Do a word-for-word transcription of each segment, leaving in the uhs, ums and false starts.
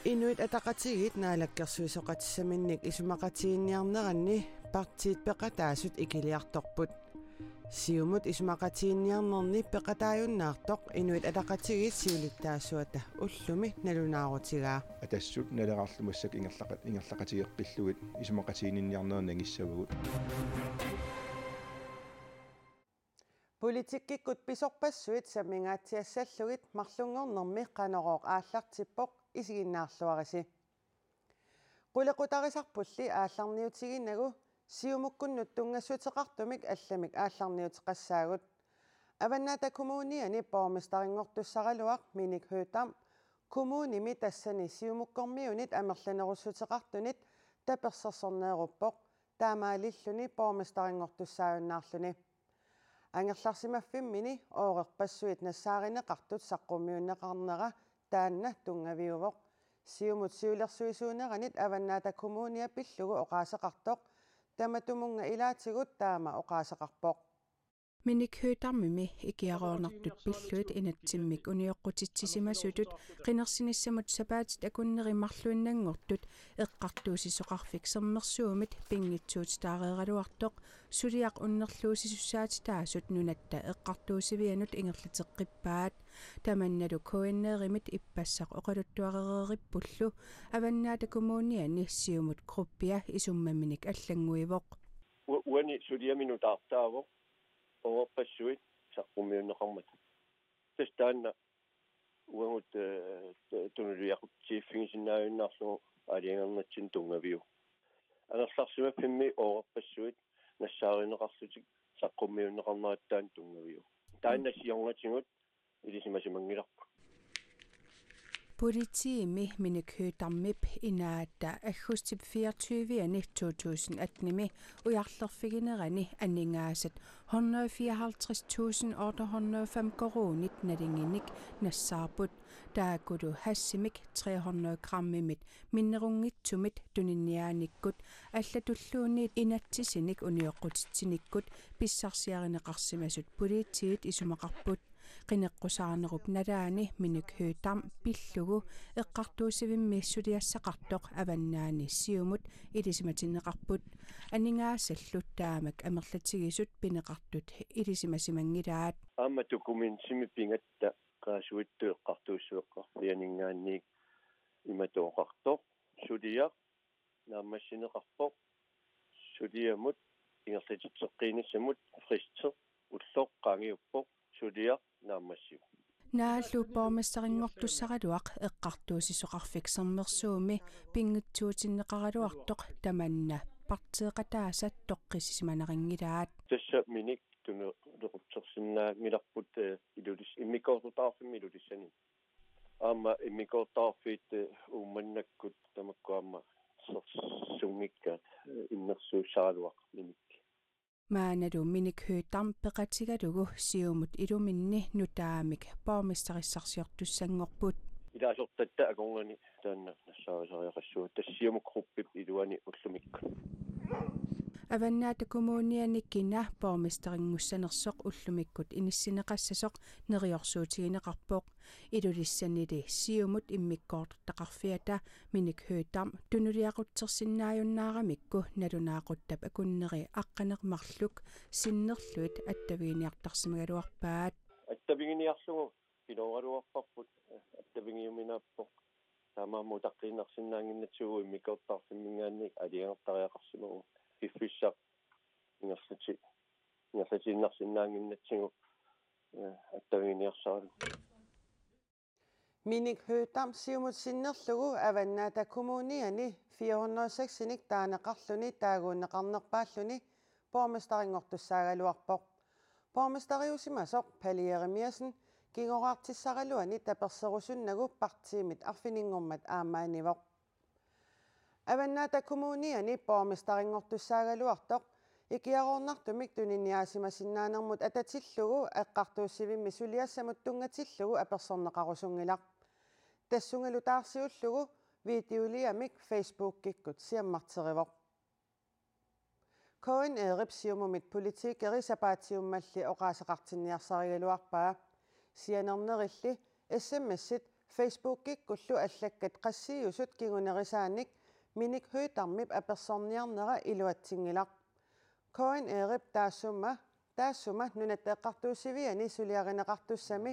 Inuit Ataqatigiit naalakkersuisoqatissaminnik isumaqatiginninniarneranni partiit peqataasut ikiliartorput. Siumut isumaqatiginninniarnerni peqataajunnaartoq Inuit Ataqatigiit siulittaasuata ullumi nalunaarutigaa. Atassut naleqarlumassak ingerlaqa-, ingerlaqatigeqqillugit isumaqatiginninniarnerit nangissavagut. Politikkikkut pisorpassuit sammingaatsiassallugit marlunngornermi Qanorooq aallartippoq, isiginnaarluarisi. Qulequtarisarpulli aallarniutiginagu Siumukkunnut tunngassuteqartumik allamik aallarniuteqassaagut. Avannaata Kommuniani borgmesterinngortussaraluaq Minik Høegh-Dam kommunimi tassani Siumukkormiunit amerlanerussuteqartunit tapersersorneeruppoq, taamaalilluni borgmesterinngortussaajunnaarluni. Angerlarsimaffimmini oorerpassuit nassaarineqartut saqqummiunneqarnera taanna tunngaviuvoq. Siumut siulersuisuuneranit Avannaata Kommunia pillugu oqaaseqartoq tamatumunnga ilaatigut taama oqaaseqarpoq. Minik Høegh-Damimi ikiaroornartut pillugit inatsimmik unioqqutitsisimasutut qinersinissamut sapaatit akunneri marluinnanngortut Eqqartuussisoqarfik Sermersuumit pinngitsuutitaareeraluartoq suliaq unnerluussisussaatitaasut Nunatta Eqqartuussivianut ingerlateqqippaat. Tamannalu K N R-imit ippassaq oqaluttuarereerippullu Avannaata Kommuniani Siumut gruppia isummaminik allannguivoq. U-, uani suliami nutaartaavoq oorerpassuit saqqummiunneqarmata. Tassa taanna uagut, eh, tu-, tunuliaqutitsiffigisinnaajunnaarlugu aalajangernatsinnut tunngaviuvoq. Angerlarsimaffimmi oorerpassuit nassaarineqarlutik saqqummiunneqarnerat taanna tunngaviuvoq. Taanna siornatigut ilisimasimanngilarput. Politiimi Minik Høegh-Damip inaata aggustip fireogtyve-ani to tusind atten-imi ujarlerfiginerani aningaasat hundrede fireoghalvtreds tusind otte hundrede og fem koruunit nalinginik nassaarput, taakkulu hashimik tre hundrede grammimit minnerunngitsumit tuniniaanikkut allatulluunniit inatsisinik unioqqutitsinikkut pissarsiarineqarsimasut politiit isumaqarput. Qineqqusaarnerup nalaani Minik Høegh-Dam pillugu eqqartuussivimmi suliassaqartoq Avannaani Siumut ilisimatinneqarput. Aningaasallu taamak amerlatigisut pineqartut ilisimasimanngilaat. Aamma dokumentimi pigatta qaasuitsup eqqartuussiveqarfianinngaanniit imatut oqartoq: Suliaq naammassineqarpoq, suliamut ingerlatitseqqiinissamut fristi ulloq qaangiuppoq, suliaq naammassivoq. Naallu borgmesterinngortussaraluaq Eqqartuussisoqarfik Sermersuumi pinngitsuutinneqaraluartoq tamanna partiiqataasa toqqissisimanarinngilaat. Tassa Minik tunuliaqutsersinnaanngilarput, eh, Ilulis-, immikkoortortaqarfimmi Ilulissani. Aamma immikkoortortaqarfiit, eh, Uummannakkut tamakku aamma sersunngikkaat, eh, innersuussaraluaq Minik. Maannalu Minik Høegh-Dam peqatigalugu Siumut iluminni nutaamik borgmesterissarsiortussanngorput. Ilaasortatta akornanni taanna nassaarisariaqassuugut, tassa Siumut gruppip iluani ullumikkut. Avannaata Kommuniani kina borgmesterinngussanersoq ullumikkut inissinneqassasoq neriorsuutigineqarpoq. Ilulissanili Siumut immikkoortortaqarfiata Minik Høegh-Dam tunuliaqutsersinnaajunnaaramikku nalunaaquttap akunneri aqqaneq-marluk sinnerlugit attaviginiartarsimagaluarpaat. Attaviginiarlugu pilooraluarparput, attavigiuminaappoq. Taamaammat utaqqiinnarsinnaannginnatsigu immikkoortortaqarfimminngaanniit aalajangertariaqarsimavugut. Piffissaq ingerlati-, ingerlatiinnarsinnaannginnatsigu, eh, attaviginiarsaralugu. Minik Høegh-Dam Siumut sinnerlugu Avannaata Kommuniani fire hundrede og seks-inik taaneqarluni taaguunneqarnerpaalluni borgmesterinngortussaagaluarpoq. Borgmesteriusimasoq Palle Jeremiassen kingoraartissaraluani taperserusunnagu partiimit arfininngormat aammaanivoq. Avannaata Kommuniani borgmesterinngortussaagaluartoq ikiaroornartumik tuniniaasimasinnaanermut atatillugu eqqartuussivimmi suliassamut tunngatillugu apersorneqarusunngilaq. Tassungalu taarsiullugu videoliamik Facebookikkut siammarterivoq. K N R-ip Siumumit politikeri sapaatiummalli oqaaseqartinniarsarigaluarpaa. Sianernerilli S M S-it Facebookikkullu allakkat qassiusut kingunerisaanik Minik Høegh-Damip apersorniarnera iluatsinngilaq. K N R-ip taassuma, taassuma Nunatta Eqqartuussiviani suliarineqartussami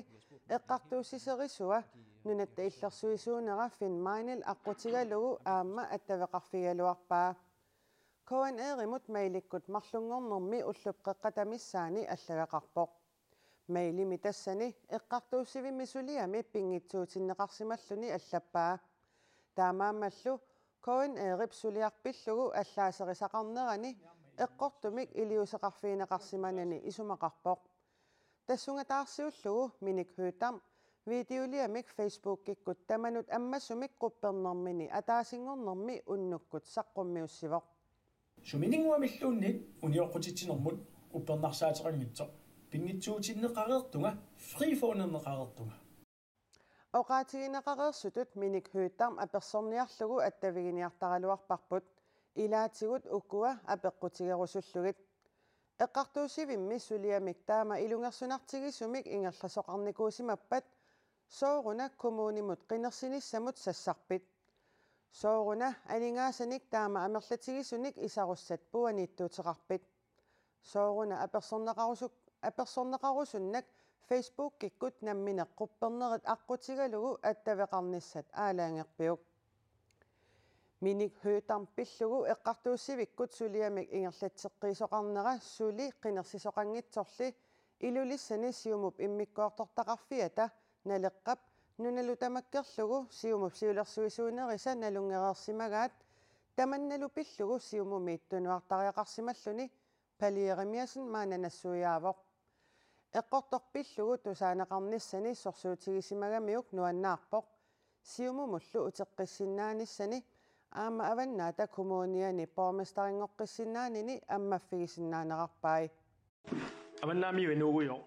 eqqartuussiserisua Nunatta Illersuisuunera Finn Meynell aqqutigalugu aamma attaveqarfigigaluarpaa. K N R-imut mailikkut marlunngornermi ullup qeqqata missaani allagaqarpoq. Mailimi tassani eqqartuussivimmi suliami pinngitsuutinneqarsimalluni allappaa. Taamaammallu K N R-ip suliaq pillugu allaaserisaqarnerani eqqortumik iliuuseqarfigineqarsimanani isumaqarpoq. Tassunga taarsiullugu Minik Høegh-Dam videoliamik Facebookikkut tamanut ammasumik quppernermini ataasinngornermi unnukkut saqqummiussivoq. Suminnguamilluunniit unioqqutitsinermut uppernarsaateqanngitsoq. Pinngitsuutinneqareertunga freeforderneqareertunga. Oqaatigineqareersutut Minik Høegh-Dam apersorniarlugu attaviginiartaraluarparput, ilaatigut ukua apeqqutigerusullugit. Eqqartuussivimmi suliamik taama ilungersunartigisumik ingerlasoqarnikuusimappat sooruna kommunimut qinersinissamut sassarpit? Sooruna aningaasanik taama amerlatigisunik isarussat puaniittuuteqarpit? Sooruna apersorneqarusuk-, apersorneqarusunnak Facebookikkut nammineq quppernerit aqqutigalugu attaveqarnissat aalajangerpiuk? Minik Høegh-Dam pillugu eqqartuussivikkut suliamik ingerlatseqqiisoqarnera suli qinersisoqanngitsorli Ilulissani Siumup immikkoortortaqarfiata Naleqqap nunalu tamakkerlugu Siumup siulersuisuunerisa nalunngereersimagaat tamannalu pillugu Siumumi tunuartariaqarsimalluni Palle Jerimiassen maanna nassuiaavoq. Eqqortoq pillugu tusaaneqarnissani sorsuutigisimagamiuk nuannaarpoq Siumumullu uteqqissinnaanissani aamma Avannaata Kommuniani borgmesteringoqqissinnaanini ammaffigisinnaanerarpai. Avannaamiut inuugujoq.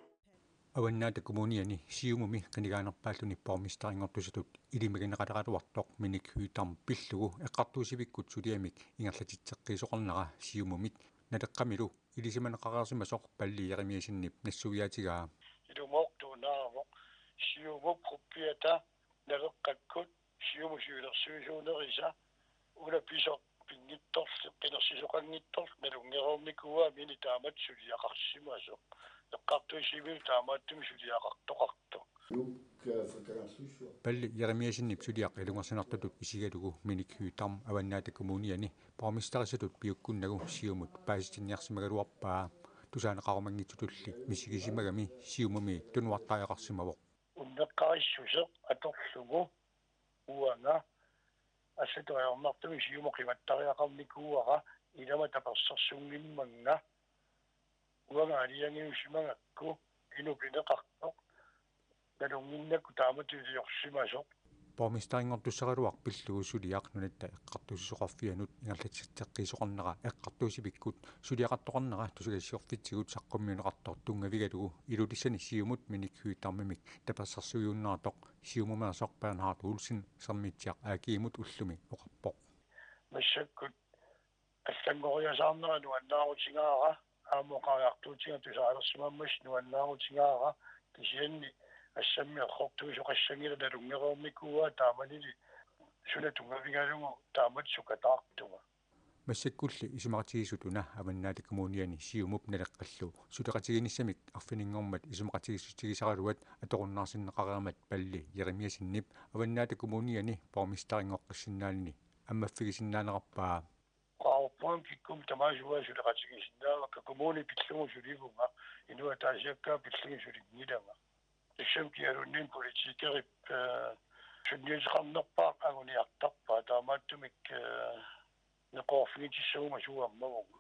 Avannaata Kommuniani Siumumi qinigaanerpaalluni borgmesterinngortusatut ilimagineqaleraluartoq Minik Høegh-Dam pillugu eqqartuussivikkut suliamik ingerlatitseqqiisoqarnera Siumumit Naleqqamilu ilisimaneqareersimasoq Palle Jerimiassenip nassuiaatigaa. Ilumoortuunaavoq Siumup quppiata Naleqqakkut Siumup siulersuisuunerisa una pisoq pinngitsoorli qinersisoqanngitsoorli nalunngereernikuuaa Minik taamatut suliaqarsimasoq. Eqqartuussivimmi taamaattumik suliaqartoqartoq. Palle Jerimiassenip suliaq ilungersunartutut isigalugu Minik Høegh-Dam Avannaata Kommuniani borgmesterisatut piukkunnagu Siumut paasitinniarsimagaluarpaa. Tusaaneqarumanngitsutulli misigisimagami Siumumi tunuartariaqarsimavoq. Unneqqarissuseq atorlugu uanga assatoriarnartumik Siumut qimattariaqarnikuuara ilama tapersersunngimmanga uanga aalajangiusimagakku inuk pineqartoq nalunnginnakku taamatut iliorsimasoq. Borgmesterinngortussaraluaq pillugu suliaq Nunatta Eqqartuussisoqarfianut ingerlatitseqqiisoqarnera eqqartuussivikkut suliaqartoqarnera tusagassiorfitsigut saqqummiunneqartoq tunngavigalugu Ilulissani Siumut Minik Høegh-Damimik tapersersuiunnaartoq Siumumeersoq Bernhard Olsen Sermitsiaq A G-mut ullumi oqarpoq. Massakkut allanngoriasaarnera nuannaarutigaara aamma oqariartuutiga tusaalersimammassuk nuannaarutigaara kisianni assammik eqqortuisoqassanngilaq nalunngereernikuuaa taamanili suna tunngavigalugu taamatut sukataartunga. Massakkulli isumaqatigiissut una Avannaata Kommuniani Siumup Naleqqallu suleqatigiinnissamik arfininngormat isumaqatigiissutigisaraluat atorunnaarsinneqareermat Palle Jerimiassenip Avannaata Kommuniani borgmesteringoqqissinnaanini ammaffigisinnaanerarpaa. Qaarpuam kikkum tamaasugaa suleqatigisinnaavakka kommuni pillugu sulivunga inuit ataasiakkaat pillugit sulinngilanga. Tassami kialunnin politikerip, eh, sunniuteqarnerpaaq anguniartarpaa taamaattumik, eh, neqeroorfigitissaguma suammavugu.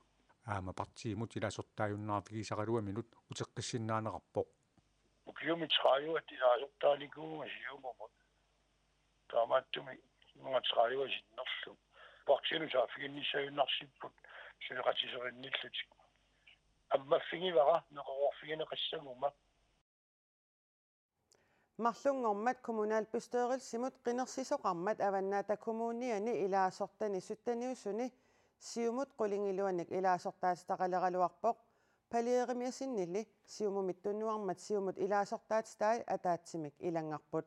Aamma partiimut ilaasortaajunnaarfigisaraluaminut uteqqissinnaanerarpoq. Ukiumut tredive ilaasortaanikuuvunga Siumumut. Taamaattumik nunga tredive sinnerlugit. Partiinut saaffiginnissaajunnaarsipput suleqatiserinnillutik. Ammaffigivara neqeroorfigineqassaguma. Marlunngormat kommunalbestyrelsimut qinersisoqarmat Avannaata Kommuniani ilaasortani sytteniusuni Siumut qulingiluanik ilaasortaatitaqaleraluarpoq. Pali Jerimiassenili Siumumit tunuarmat Siumut ilaasortaatitai ataatsimik ilanngarput.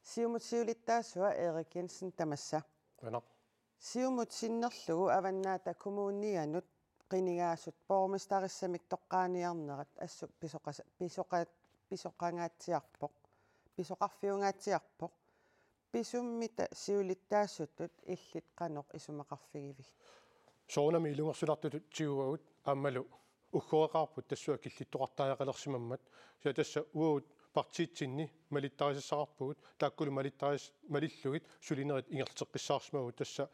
Siumut siulittaasua Erik Jensen tamassa. Qujanaq. Siumut sinnerlugu Avannaata Kommunianut qinigaasut borgmesterissamik toqqaaniarnerat assut pisoqas-, pisoqa-, pisoqangaatsiarpoq, pisoqarfiungaatsiarpoq. Pisummita siulittaasutut illit qanoq isumaqarfigivigit? Soorunami ilungersunartutut tiguagut aammalu uggoreqaarput tassunga killittoqartariaqalersimammat. Kisianni tassa uagut partiitsinni malittarisassaqarpugut, taakkulu malittaris-, malillugit sulinerit ingerlateqqissaarsimavugut, tassa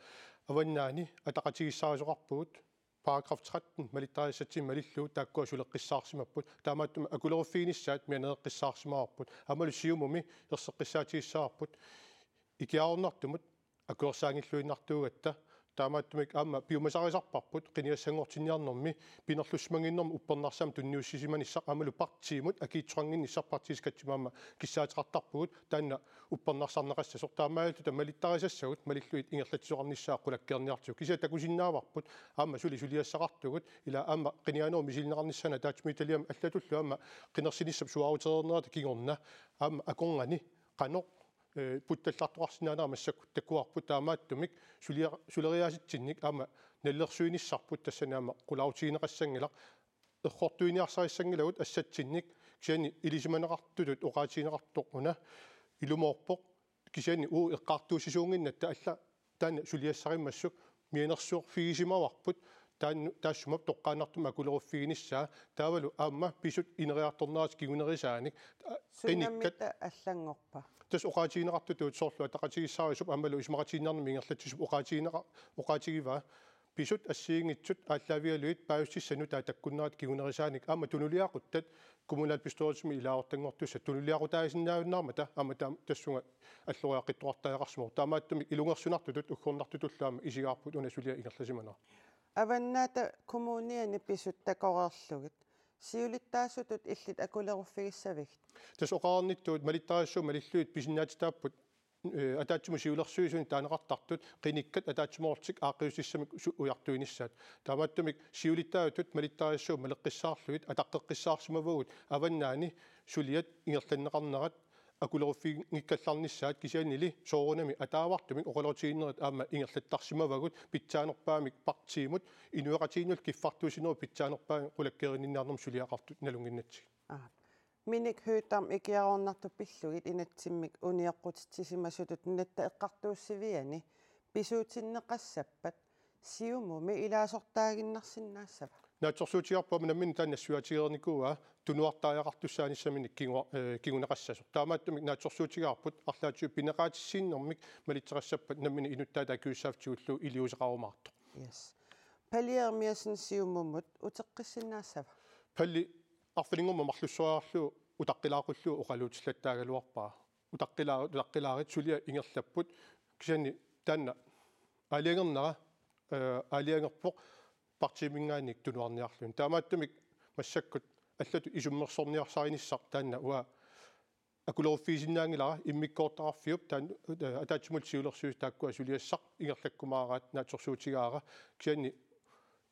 avannaani ataqatigiissaarisoqarpugut, paragraf tretten malittarisatsinni malillugu taakkua suleqqissaarsimapput. Taamaattumik akuleruffiginissaat mianereqqissaarsimavarput. Aammalu Siumumi erseqqissaatigissavarput ikiaroornartumut akuersaanngilluinnartuugatta. Taamaattumik aamma piumasarisarparput qinigassanngortinniarnermi pinerlussimannginnermut uppernarsaammik tunniussisimanissaq aammalu partiimut akiitsoqannginnissaq, partiiskatsimut aamma kissaateqartarpugut taanna uppernarsarneqassasoq. Taamaalilluta malittarisassagut malillugit ingerlatsisoqarnissaat qulakkeerniartigu. Kisianni takusinnaavarput aamma suli suliassaqartugut, ila aamma qinigaanut misilinneqarnissaanut ataatsimiititaliami allatullu aamma qinersinissap suaarutereernerata kingorna aamma akornanni qanoq, eh, puttallartoqarsinnaanera massakkut takuarput. Taamaattumik sulia-, suleriaasitsinnik aamma nalilersuinissarput tassani aamma qulaatigineqassanngilaq. Errortuiniarsarissanngilagut assatsinnik, kisianni ilisimaneqartutut oqaatigineqartoq una ilumoorpoq, kisianni uagut eqqartuussisuunnginnatta allat taanna suliassarimmassuk mianersorfigisimavarput, taanna taassuma toqqaannartumik akuleruffiginissaa, taavalu aamma pisut ineriartornerat kingunerisaanik, a-, qinikkat. Sunammita allanngorpa? Tassa oqaatigineqartutut soorlu ataqatigiissaarisup aammalu isumaqatigiinniarnermi ingerlatsisup oqaatigineqa-, oqaatigivaa. Pisut assigiinngitsut aallaavigalugit paasissutissat nutaat takkunnerata kingunerisaanik aamma tunuliaquttat kommunalbestyrelsimi ilaasortanngortussat tunuliaqutaasinnaajunnaarmata aamma taam-, tassunga alloriaqqittoqartariaqarsimavoq. Taamaattumik ilungersunartutut uggornartutullu aamma isigaarput una suliaq ingerlasimanera. Avannaata Kommuniani pisut takoreerlugit siulittaasutut illit akuleruffigissavigit? Tassa oqarnittut malittarisassat malillugit pisinnaatitaapput, eh, ataatsimut siulersuisuni taaneqartartut qinikkat ataatsimoorlutik aaqqiissutissamik su-, ujartuinissaat. Taamaattumik siulittaasutut malittarisassat maleqqissaarlugit ataqqeqqissaarsimavagut avannaani suliat ingerlanneqarnerat akuleruffinngikkallarnissaat, kisiannili soorunami ataavartumik oqaloqatigiinnerit aamma ingerlattarsimavagut pitsaanerpaamik partiimut inuiaqatigiinnullu kiffartuussinerup pitsaanerpaamik qulakkeerinninniarnermut suliaqartut nalunnginnatsigit. Aap. Minik Høegh-Dam ikiaroornartut pillugit inatsimmik unioqqutitsisimasutut nunatta eqqartuussiviani pisuutinneqassappat Siumumi ilaasortaaginnarsinnaassava? Naatsorsuutigaarput aamma nammineq taanna nassuiaatigereernikuuaa tunuartariaqartussaanissaminik kingu-, eh, kinguneqassasoq. Taamaattumik naatsorsuutigaarput arlaatigut pineqaatissiinermik malitseqassappat nammineq inuttaata akisussaaffitigullugu iliuuseqarumaartoq. Yes. Pali Jerimiassen Siumumut uteqqissinnaassava? Pali arfininngormat marlussoriarlugu utaqqilaaqullugu oqaluutillattaagaluarpara. Utaqqilaarit, utaqqilaarit, suliaq ingerlapput. Kisianni taanna aalajangernera, eh, aalajangerpoq partiiminngaanniit tunuarniarluni. Taamaattumik massakkut allatut isummersorniarsarinissaq taanna uanga akuleruffigisinnaanngilara, immikkoortaqarfiup taanna, eh, ataatsimut siulersuisut taakkua suliassaq ingerlakkumaaraat naatsorsuutigaara. Kisianni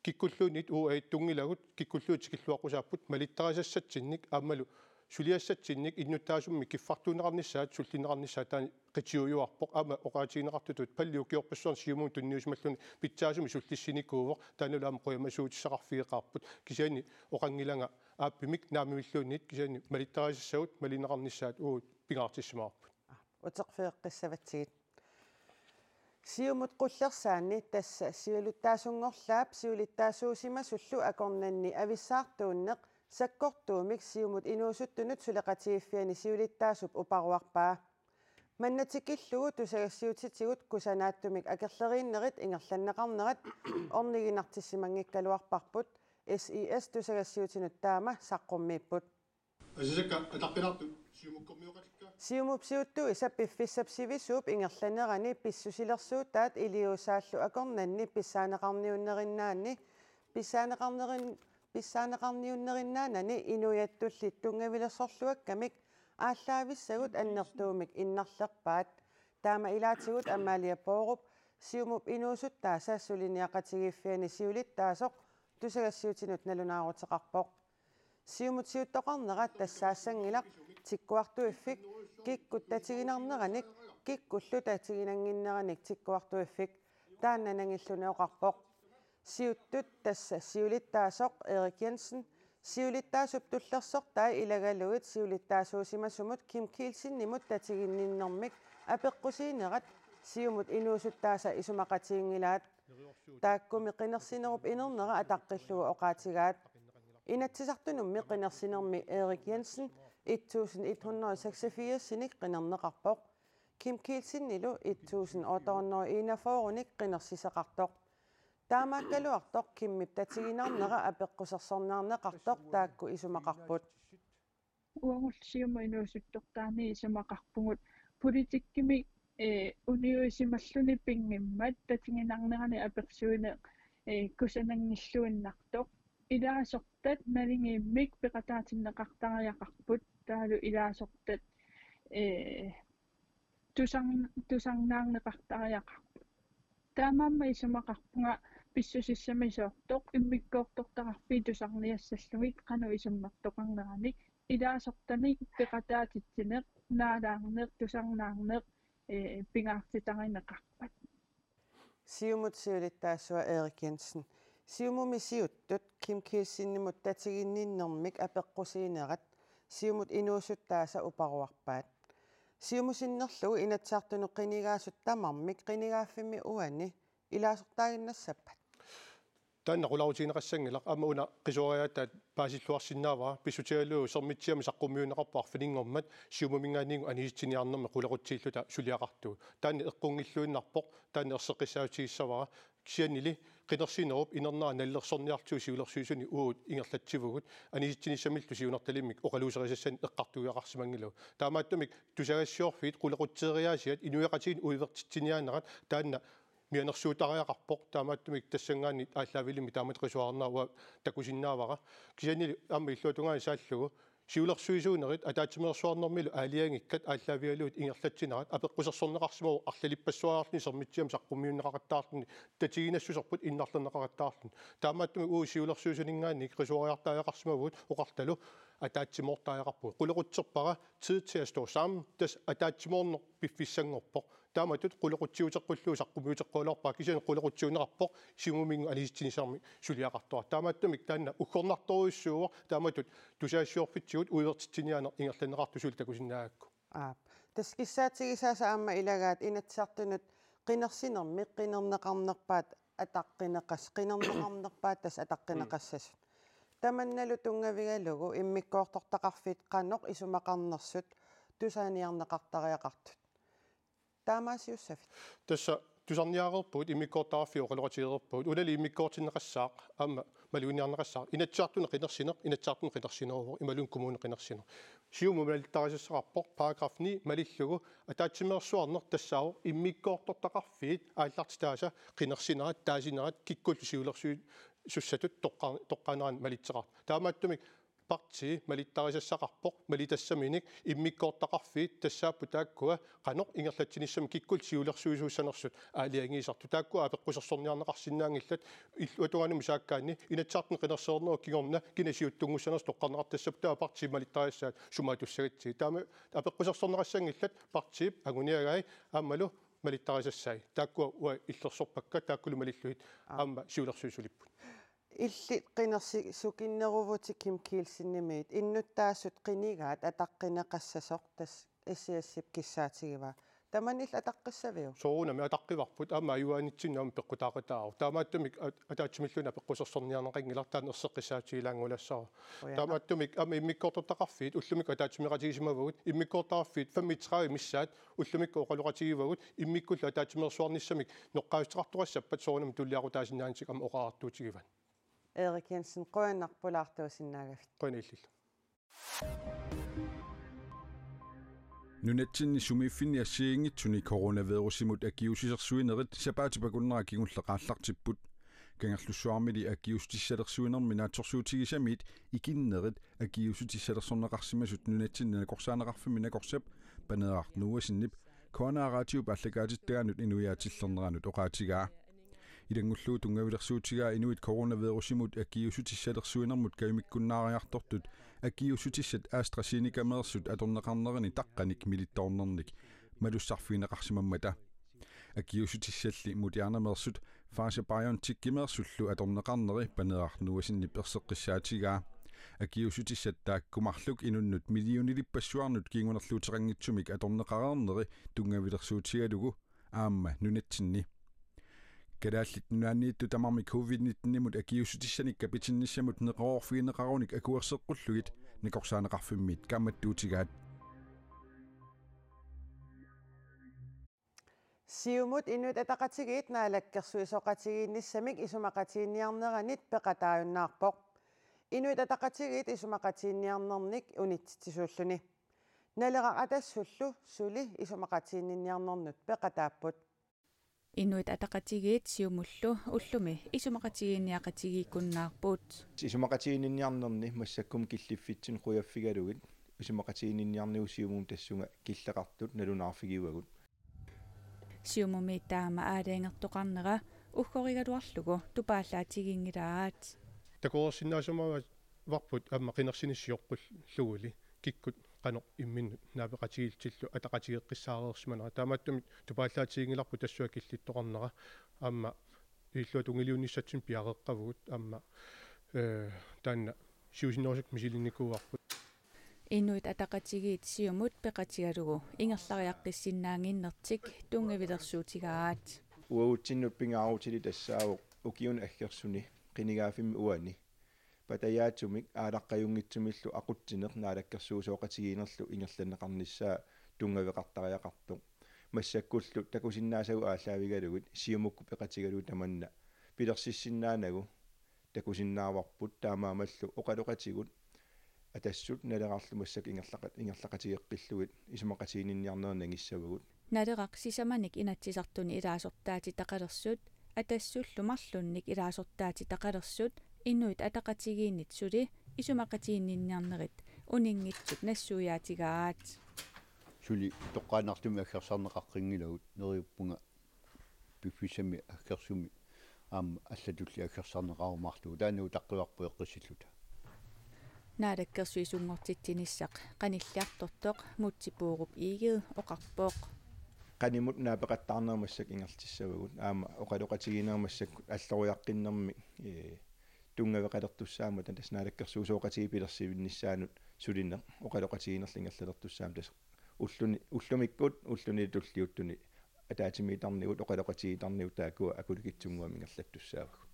kikkulluunniit uagut ajuttunngilagut, kikkulluunniit tikilluaqqusaapput malittarisassatsinnit aammalu suliassatsinnik innuttaasunik kiffartuunneqarnissaat, sullinneqarnissaat taanna qitiujuarpoq, aamma oqaatigineqartutut Pali ukiorpassuarni Siumumut tunniusimalluni pitsaasumik sullissinikuuvoq, taannalu aamma qujamasuutissaqarfigeqaarput. Kisianni oqanngilanga aappimik naammalluunniit, kisianni malittarisassavut malineqarnissaat uagut pingaartissimavarput. Uteqqiffeqqissavatsigit. Siumut qullersaanni, tassa siulittaasunngorlaap siulittaasuusimasullu akornanni avissaartuunneq sakkortuumik Siumut inuusuttunut suleqatigiiffiani siulittaasup uparuarpaa. Manna tikillugu tusagassiutitigut kusanaatsumik akerleriinnerit ingerlanneqarnerat orniginartissimanngikkaluarparput, S I S tusagassiutinut taama saqqummiipput. Asasakka ataqqilaartut Siumukkormioqatikka. Siumup siuttuisa piffissap sivisuup ingerlanerani pissusilersuutaat iliuusaallu akornanni pissaaneqarniunnerinnaanni, pissaaneqarnerin-, pissaaneqarniunnerinnaanani inuiattullit tunngavilersorluakkamik aallaavissagut annertuumik innarlerpaat. Taama ilaatigut Amalie Borup Siumup inuusuttaasa suliniaqatigiiffiani siulittaasoq tusagassiuutinut nalunaaruteqarpoq. Siumut siuttoqarnera tassaassanngilaq tikkuartuiffik kikkut tatiginarneranik kikkullu tatiginannginneranik tikkuartuiffik, taanna nangilluni oqarpoq. Siuttut tassa siulittaasoq Erik Jensen, siulittaasup tullersortai ilagalugit siulittaasuusimasumut Kim Kielsenimut tatiginninnermik apeqqusiinerat siumut inuusuttaasa isumaqatiginngilaat. Taakkumi qinersinerup inernera ataqqillugu oqaatigaat. Inatsisartunummi qinersinermi Erik Jensen et tusind et hundrede og seksogfirs-inik qinerneqarpoq. Kim Kielsenilu et tusind otte hundrede og enogfyrre-nik qinersisoqartoq. Taamaakkaluartoq Kimmip tatiginarnera apeqqusersorniarneqartoq taakku isumaqarput. Uagullu siumut inuusuttortaani isumaqarpugut politikkimi, eh, uniuisimalluni pinngimmat tatiginarnerani apersuineq, eh, kusananngilluinnartoq. Ilaasortat naligiimmik peqataatinneqartariaqarput, taavalu ilaasortat, eh, tusarn-, tusarnaarneqartariaqarput. Taamaammat isumaqarpunga pissusissamisoortoq immikkoortortaqarfiit tusarniassallugit qanoq isummertoqarneranik, ilaasortanik peqataatitsineq, naalaarneq, tusarnaarneq, eh, pingaartitarineqarpat. Siumut siulittaasua Erik Jensen. Siumumi siuttut Kim Kielsenimut tatiginninnermik apeqqusiinerat siumut inuusuttaasa uparuarpaat. Siumut sinnerlugu Inatsisartunut qinigaasut tamarmik qinigaaffimmi uani ilaasortaaginnassappat? Taanna qularutigineqassanngilaq, aamma una qisuariaataat paasilluarsinnaavara, pissutigalugu Sermitsiami saqqummiunneqarpoq arfininngormat Siumuminngaanniit anisitsiniarnermi qulequtsiilluta suliaqartugut. Taanna eqqunngilluinnarpoq, taanna erseqqissaatigissavara. Kisiannili qinersinerup inernera nalilersorniartigu siulersuisuni uagut ingerlatsivugut, anisitsinissamillu siunertalimmik oqaluuserisassanik eqqartuiaqarsimanngilagut. Taamaattumik tusagassiorfiit qulequtseeriaasiat inuiaqatigiinni uivertitsiniaanerat taanna mianersuutariaqarpoq, taamaattumik tassanngaanniit aallaavilimmi taamatut qisuarinnera uanga takusinnaavara. Kisiannili aamma illuatungaani saallugu siulersuisuunerit ataatsimeersuarnermilu aalajangikkat aallaavigalugit ingerlatsinerat apeqqusersorneqarsimavoq arlalippassuariarluni Sermitsiami saqqummiunneqaqattaarluni tatiginassuserput innarlerneqaqattaarluni. Taamaattumik uagut siulersuisuninngaanniit qisuariartariaqarsimavugut oqartalu ataatsimoortariaqarpugut. Qulequtserpara tid til at stå sammen, tassa ataatsimoorneq piffissanngorpoq. Taamatut qulequtsiuteqqullugu saqqummiuteqqugaluarpara, kisianni qulequtsiuunneqarpoq Siumuminngaanniit anisitsinissamik suliaqartoq. Taamaattumik taanna uggornartorujussuuvoq, taamatut tusagassiorfitsigut uivertitsiniaaneq ingerlanneqartoq suli takusinnaagakku. Aap. Tassa kissaatigisaasa aamma ilagaat Inatsisartunut qinersinermi qinerneqarnerpaat ataqqineqas-, qinerneqarnerpaat tassa ataqqineqassasut. Tamannalu tunngavigalugu immikkoortortaqarfiit qanoq isumaqarnersut tusarniarneqartariaqartut. Taamaasiussavit? Tassa tusarniaareerpugut, immikkoortortaqarfiit oqaloqatigereerpagut. Unali immikkoortinneqassaaq, aamma maluginiarneqassaaq. Inatsisartuni qinersineq, Inatsisartuni qinersineruvoq, imaluunniit kommuni qinersineq. Siumut malittarisassaqarpoq, paragraf ni malillugu, ataatsimeersuarneq tassaavoq immikkoortortaqarfiit aallartitaasa qinersinerat, taasinerat, kikkullu siulersuisussatut toqqa-, toqqaanerannut malitseqartoq. Taamaattumik partii malittarisassaqarpoq, malitassaminik immikkoortaqarfiit tassaapput taakkua qanoq ingerlatsinissamik kikkullu siulersuisuussanersut aalajangiisartut. Taakkua apeqqusersorniarneqarsinnaanngillat, illuatungaanut saakkaanni Inatsisartuni qinersinerup kingorna kina siuttunngussanersoq toqqarneqartassapput, taava partiit malittarisassaat sumaatussagatsigu. Taama apeqqusersorneqassanngillat partiip anguniagai aammalu malittarisassai. Taakkua uanga illersorpakka, taakkulu malillugit aamma siulersuisulipput. Illit qinersi-, sukinneruvutit Kim Kielsenimiit, innuttaasut qinigaat ataqqineqassasoq tassa S S-ip kissaatigivaa. Tamanna illit ataqqissaviuk? Soorunami ataqqivarput, aamma ajugaanitsinnut aamma peqqutaaqataavoq. Taamaattumik at-, ataatsimilluunniit apeqqusersorniarneqanngilaq, taanna erseqqissaatigilaanngulassaaq. Uja. Taamaattumik aamma immikkoortortaqarfiit ullumikkut ataatsimeeqatigisimavagut, immikkoortortaqarfiit femogtredive missaat ullumikkut oqaloqatigivagut, immikkullu ataatsimeersuarnissamik noqqaassuteqartoqassappat soorunami tulliaqutaasinnaanatik aamma oqariartuutigivaat. Erik Jensen, qujanaq pulaartuusinnaagavit. Qujanaq illillu. Nunatsinni sumiiffinni assigiinngitsuni coronavirusimut akiuussutissalersuinerit sapaatip akunnera kingulleq aallartipput. Kangerlussuarmili akiuussutissalersuinermi naatsorsuutigisamiit ikinnerit akiuussutissalersorneqarsimasut nunatsinni nakorsaaneqarfimmi nakorsap Paneeraq Noahsenip K N R-ip aallakaatitsigaanut inuiaat tillerneranut oqaatigaa. Ilanngullugu tunngavilersuutigaa inuit coronavirusimut akiuussutissalersuinermut kajumikkunnaariartortut akiuussutissat AstraZenecameersut atorneqarnerini taqqanik milittoornernik malussarfigineqarsimammata. Akiuussutissalli Modernameersut Pfizer-BioNTechimeersullu atorneqarneri Paneeraq Nuasinip erseqqissaatigaa. Akiuussutissat taakku marluk inunnut millionilippassuarnut kingunerluuteqanngitsumik atorneqareerneri tunngavilersuutigalugu aamma nunatsinni. Kalaallit Nunaanniittut tamarmik covid nitten-imut akiuussutissanik kapitinnissamut neqeroorfigineqarunik akuerseqqullugit Nakorsaaneqarfimmiit kaammattuutigaat. Siumut Inuit Ataqatigiit naalakkersuisooqatigiinnissamik isumaqatiginninniarneranit peqataajunnaarpoq. Inuit Ataqatigiit isumaqatiginninniarnernik unitsitsisuulluni. Naleraq Atassullu suli isumaqatiginninniarnernut peqataapput. Inuit Ataqatigiit Siumullu ullumi isumaqatigiinniaqatigiikkunnaarput. Isumaqatiginninniarnerni massakkut killiffitsinni qujaffigalugit isumaqatiginninniarnerup Siumumi tassunga killeqartut nalunaarfigivagut. Siumumi taama aalajangertoqarnera uggorigaluarlugu tupaallaatiginngilaat. Takoreersinnaasumavaat aamma qinersineq sioqqulluguli kikkut qanoq imminnut naapeqatigiillutillu ataqatigeeqqissaareersimanera. Taamaattumik tupaallaatiginngilarput tassunga killittoqarnera aamma, illuatungiliunnissatsinnut piareeqqavugut aamma, ee, taanna siusinnerusukkut misilinnikuuarput. Inuit Ataqatigiit Siumut peqatigalugu ingerlariaqqissinnaannginnertik tunngavilersuutigaat. Uagutsinnut pingaarutilik tassaavoq ukiuni aggersuni qinigaaffimmi uani patajaatsumik aalaqqajunngitsumillu aqutsineq naalakkersuisooqatigiinnerlu ingerlanneqarnissaa tunngaveqartariaqartoq. Massakkullu takusinnaasagut aallaavigalugit Siumukkut peqatigalugu tamanna pilersissinnaanagu takusinnaavarput, taamaammallu oqaloqatigut Atassut Nalerarlu massakkut ingerlaqa-, ingerlaqatigeqqillugit isumaqatiginninniarnerit nangissavagut. Naleraq sisamanik Inatsisartuni ilaasortaatitaqalersut, Atassullu marlunnik ilaasortaatitaqalersut, Inuit Ataqatigiinnit suli isumaqatiginninniarnerit uninngitsut nassuiaatigaat. Suli toqqaannartumik aggersarneqaqqinngilakka, neriuppunga piffissami aggersumi aamma allatulli aggersarneqarumaarlugu, taanna utaqqivarput eqqissilluta. Naalakkersuisunngortitsinissaq qanilliartortoq Múte Bourup Egede oqarpoq. Qanimut naapeqattaarneq massakkut ingerlatissavagut, aamma oqaloqatigiinneq massakkut alloriaqqinnermi, ee, tunngaveqalertussaammata, tassa naalakkersuisooqatigiit pilersivinnissaannut sulineq oqaloqatigiinnerlu ingerlalertussaammata, tassa ulluni, ullumikkut ulluni tulliuttuni ataatsimiittarnigut oqaloqatigiittarnigut taakkua akulikitsunnguamik ingerlattussaavagut.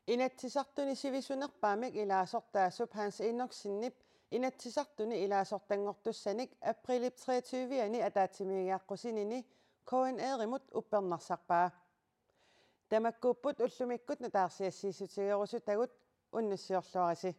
Inatsisartuni sivisunerpaamik ilaasortaasup Hans Enoksenip Inatsisartuni ilaasortanngortussanik aprilip treogtyve-ani ataatsimiigiaqqusinini K N R-imut uppernarsarpaa. Tamakkuupput ullumikkut nutaarsiassiissutigerusutagut, unnussiorluarisi.